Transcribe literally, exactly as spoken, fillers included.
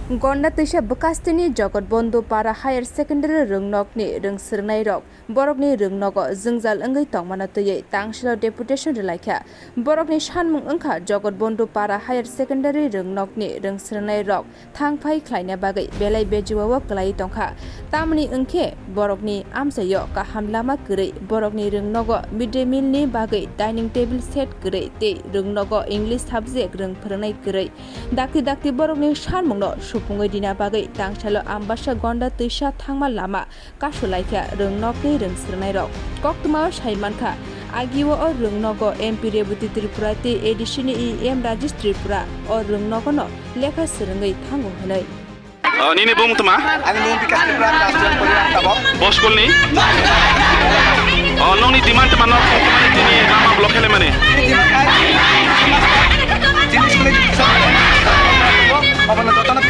Gonda twisa bwkastini Jagat Bandhu Para Higher Secondary rwngnokni rwngswrwngnairok borokni rwngnogo jwngjal wngwi tongmano twiwi tangsilo deputation rwlaikha. Borokni sanmung wngkha Jagat Bandhu Para Higher Secondary rwngnokni rwngswrwngnairok thangphai khlaina bagwi belai bejua-o kwlaiwi tongkha. Tamoni wngkhe borokni amchaio kaham lama kwrwi, borokni rwngnogo mid day meal ni bagwi dining table set kwrwi tei rwngnogo English subject rwng phwrwngnai kwrwi. Dakti dakti borokni sanmungno supungwi rina bagwi tangsalo Ambasa Gonda twisa thangma lama kasulaikha rwngnokni rwngswrwngnairok. Koktwmao sai mankha, agio o rwngnogo M P Rebati Tripura tei A D C ni E M Rajesh Tripura o rwngnogono lekha swrwngwi thango hwnwi. O, nini bung tma? Ani bung Bikas Tripura, class twelve pori ang tabok. Bo school ni? O, nongni demand tma nok tma ni tini mama block hele mani? Ini demand ai. Jini school ni, obono jotono